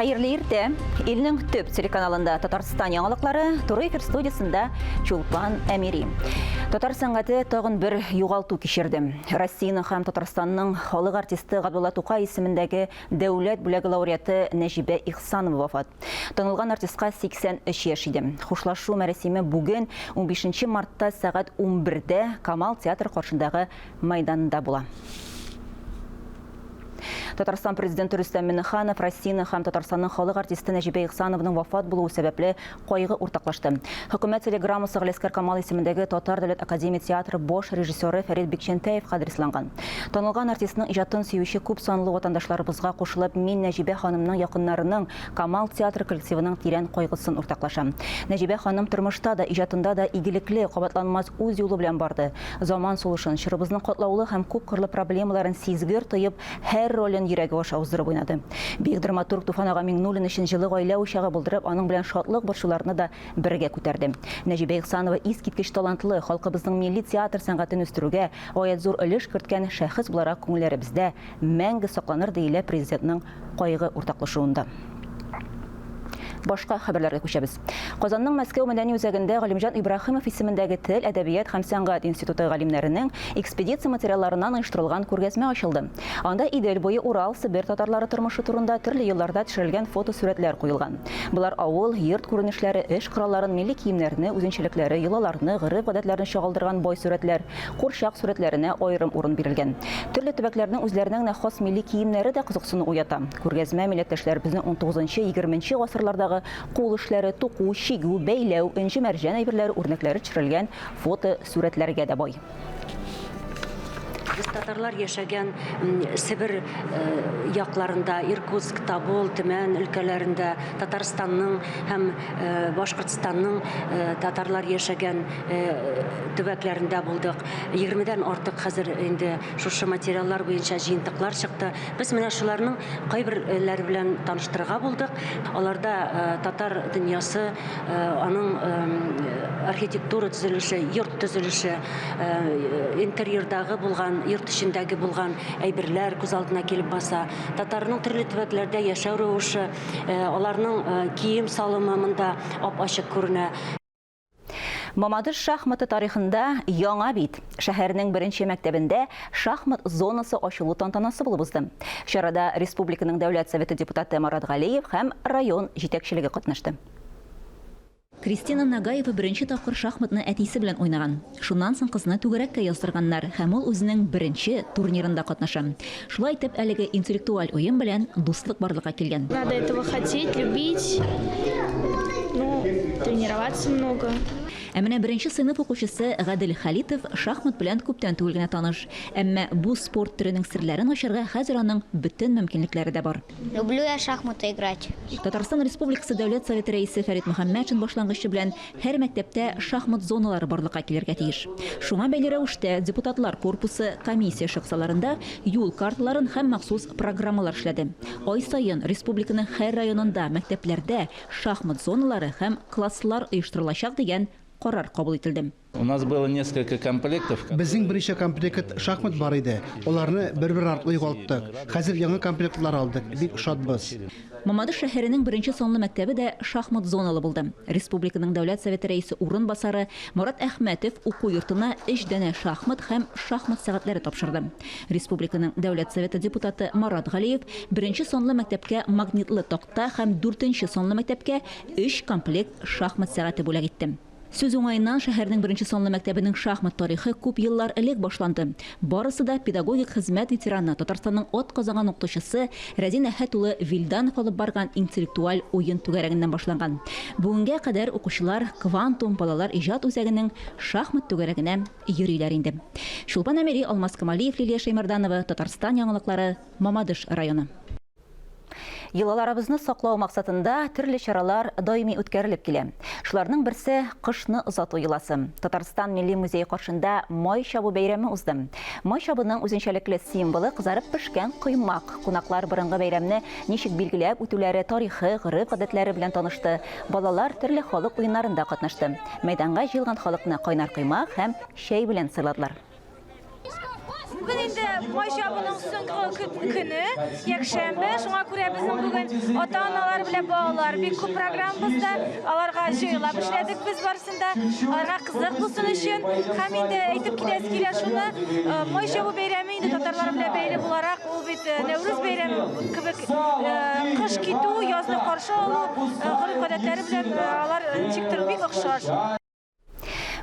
Хәерле иртә! Илнең төп телеканалында Татарстан яңалыклары, туры эфир студиясендә Чулпан Әмири. Татар сәнгате тагын бер югалту кичерде. Россиянең һәм Татарстанның халык артисты Габдулла Тукай исемендәге дәүләт бүләге лауреаты Нәҗибә Ихсанова вафат. Танылган артистка 83 яшь иде. Хушлашу мәрасиме бүген, 15 мартта сәгать 11дә Камал театры каршындагы мәйданда була. Татарстан президенты Рөстәм Миңнеханов Россиянең һәм Татарстанның халык артисты Нәҗибә Ихсанованың вафат булуы сәбәпле кайгы уртаклашты. Хөкүмәт телеграммасы Галиәсгар Камал исемендәге Татар дәүләт академия театры баш режиссеры Фәрит Бикчәнтәевка адресланган. Танылган артистның иҗатын сөюче күп санлы ватандашларыбызга кушылып, мин Нәҗибә ханымның якыннарының, Камал театры коллективының тирән кайгысын уртаклашам. Нәҗибә ханым тормышта да, иҗатында да игелекле, кабатланмас үз юлы белән барды. Заман сулышын, чорыбызның катлаулы һәм күпкырлы проблемаларын сизгер тоеп, һәр ролен йөрәге аша уздырып уйнады. Бөек драматург Туфан ага Миңнуллин өчен җылы гаилә учагы булдырып, аның белән шатлык-борчуларны да бергә күтәрде. Нәҗибә Ихсанова искиткеч талантлы, халкыбызның милли театр сәнгатен үстерүгә гаять зур өлеш керткән шәхес буларак күңелләребездә мәңге сакланыр, диелә Президентның кайгы уртаклашуында. Башка хәбәрләргә күчәбез. Казанның Мәскәү мәдәни үзәгендә Галимҗан Ибраһимов исемендәге тел, әдәбият һәм сәнгать институты галимнәренең экспедиция материалларыннан оештырылган күргәзмә ачылды. Анда Идел буе, Урал, Себер татарлары тормышы турында төрле елларда төшерелгән фотосурәтләр куелган. Болар авыл, йорт күренешләре, эш коралларын, милли киемнәрне, үзенчәлекләре, йолаларны, гореф-гадәтләрне чагылдырган бай сурәтләр, курчак сурәтләренә аерым урын бирелгән. Төрле төбәкләрнең үзләренә генә хас милли киемнәре дә кызыксыну уята. Күргәзмә милләттәшләребезнең унтугызынчы-егерменче гасырлардагы кул эшләре, туку, чигү, бәйләү, энҗе-мәрҗән әйберләре үрнәкләре төшерелгән фотосурәтләргә дә бай. Без татарлар яшәгән Себер якларында, Иркутск, Тобол, Төмән өлкәләрендә, Татарстанның һәм Башкортстанның татарлар яшәгән төбәкләрендә булдык. Егермедән артык хәзер инде шушы материаллар буенча җыентыклар чыкты. Без менә шуларның кайберләре белән таныштырырга булдык. Аларда татар дөньясы, аның архитектура төзелеше, йорт төзелеше, интерьердагы булган, йорт эчендәге булган әйберләр күз алдына килеп баса. Татарның төрле төбәкләрдә яшәү рәвеше, аларның кием салымы монда ап-ачык күренә. Мамадыш шахматы тарихында яңа бит. Шәһәрнең беренче мәктәбендә шахмат зонасы ачылу тантанасы булып узды. Чарада республиканың Дәүләт Советы депутаты Марат Галиев һәм район җитәкчелеге катнашты. Кристина Нагаева беренче тапкыр шахматны әтисе белән уйнаган. Шуннан соң кызны түгәрәккә яздырганнар һәм ул үзенең беренче турнирында катнаша. Шулай итеп, әлеге интеллектуаль уен белән дуслык барлыкка килгән. Надо этого хотеть, любить, ну, тренироваться много. Ә менә беренче сыйныф укучысы Гадел Хәлитов шахмат белән күптән түгел генә таныш. Әмма бу спорт төренең серләрен ачарга хәзер аның бөтен мөмкинлекләре дә бар. Люблю я шахматы играть. Татарстан Республикасы Дәүләт Советы Рәисе Фәрит Мөхәммәтшин башлангычы белән һәр мәктәптә шахмат зоналары барлыкка килергә тиеш. Шуңа бәйле рәвештә депутатлар корпусы комиссия эше кысаларында юл карталарын һәм махсус программалар эшләде. Ай саен республиканың һәр районында мәктәпләрдә шахмат зоналары һәм класслар оештырылачак дигән карар кабул ителде. У нас было несколько комплектов. Безнең берничә комплект шахмат бар иде. Аларны бер-бер артлы югалттык. Хәзер яңа комплектлар алдык, бик шатбыз. Мамадыш шәһәренең беренче санлы мәктәбе дә шахмат зоналы булды. Республиканың Дәүләт Советы Рәисе урынбасары Марат Әхмәтов уку йортына өч данә шахмат һәм шахмат сәгатьләре тапшырды. Республиканың Дәүләт Советы депутаты Марат Галиев беренче санлы мәктәпкә магнитлы такта һәм дүртенче санлы мәктәпкә өч комплект шахмат сәгате бүләк итте. Сүз уңаеннан, шәһәрнең беренче санлы мәктәбенең шахмат тарихы күп еллар элек башланды. Барысы да педагогик хезмәт ветераны, Татарстанның атказанган укытучысы Рәзин Әхәт улы Вилданов алып барган интеллектуаль уен түгәрәгеннән башланган. Бүгенгә кадәр укучылар Квантум балалар иҗат үзәгенең шахмат түгәрәгенә йөриләр инде. Чулпан Әмири, Алмаз Камалиев, Лилия Шәймәрданова, Татарстан яңалыклары, Мамадыш районы. Йолаларыбызны саклау максатында төрле чаралар даими үткәрелеп килә. Шуларның берсе кышны озату йоласы. Татарстан Милли музее каршында Май чабу бәйрәме узды. Май чабуның үзенчәлекле символы кызарып пешкән коймак. Кунаклар борынгы бәйрәмне ничек билгеләп үтүләре, тарихы, гореф-гадәтләре белән танышты. Балалар төрле халык уеннарында катнашты. Мәйданга җыелган халыкны кайнар коймак һәм чәй белән сыйладылар. Бүген инде инде май чабуның соңгы көне, якшәмбе. Шуңа күрә безнең бүген ата-аналар белән балалар бик күп программабызда. Аларга җайлап эшләдек без барысын да. Аларга кызык булсын өчен. Һәм инде әйтеп китәсе килә шуны, май чабу бәйрәме инде татарлар белән бәйле буларак, ул бит Нәүрүз бәйрәме кебек кыш китү, язны каршы алу гореф-гадәтләре белән алар ничектер бик охшаш.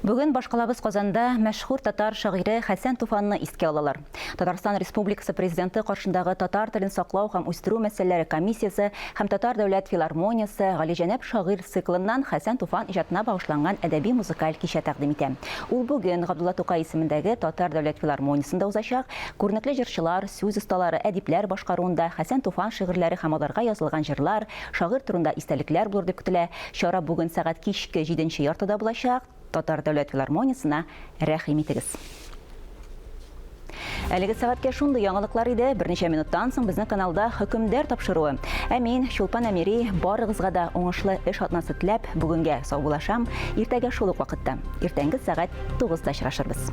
Бүген башкалабыз Казанда мәшһүр татар шагыйре Хәсән Туфанны искә алалар. Татарстан Республикасы Президенты каршындагы татар телен саклау һәм үстерү мәсьәләләре комиссиясе һәм Татар дәүләт филармониясе Галиҗәнәп шагыйрь циклыннан Хәсән Туфан иҗатына багышланган әдәби-музыкаль кичә тәкъдим итә. Ул бүген Габдулла Тукай исемендәге Татар дәүләт филармониясендә узачак. Күренекле җырчылар, сүз осталары, әдипләр башкаруында Хәсән Туфан шигырьләре һәм аларга язылган җырлар, шагыйрь турында истәлекләр булыр дип көтелә. Чара бүген сәгать кичке җиденче яртыда булачак. Татар дәүләт филармониясенә рәхим итегез. Әлеге сәгатькә шундый яңалыклар иде. Берничә минуттан соң безнең каналда Хөкемдар тапшыруы. Ә мин, Чулпан Әмири, барыгызга да уңышлы эш атнасы теләп, бүгенгә саубуллашам. Иртәгә шул ук вакытта, иртәнге сәгать 9-да очрашырбыз.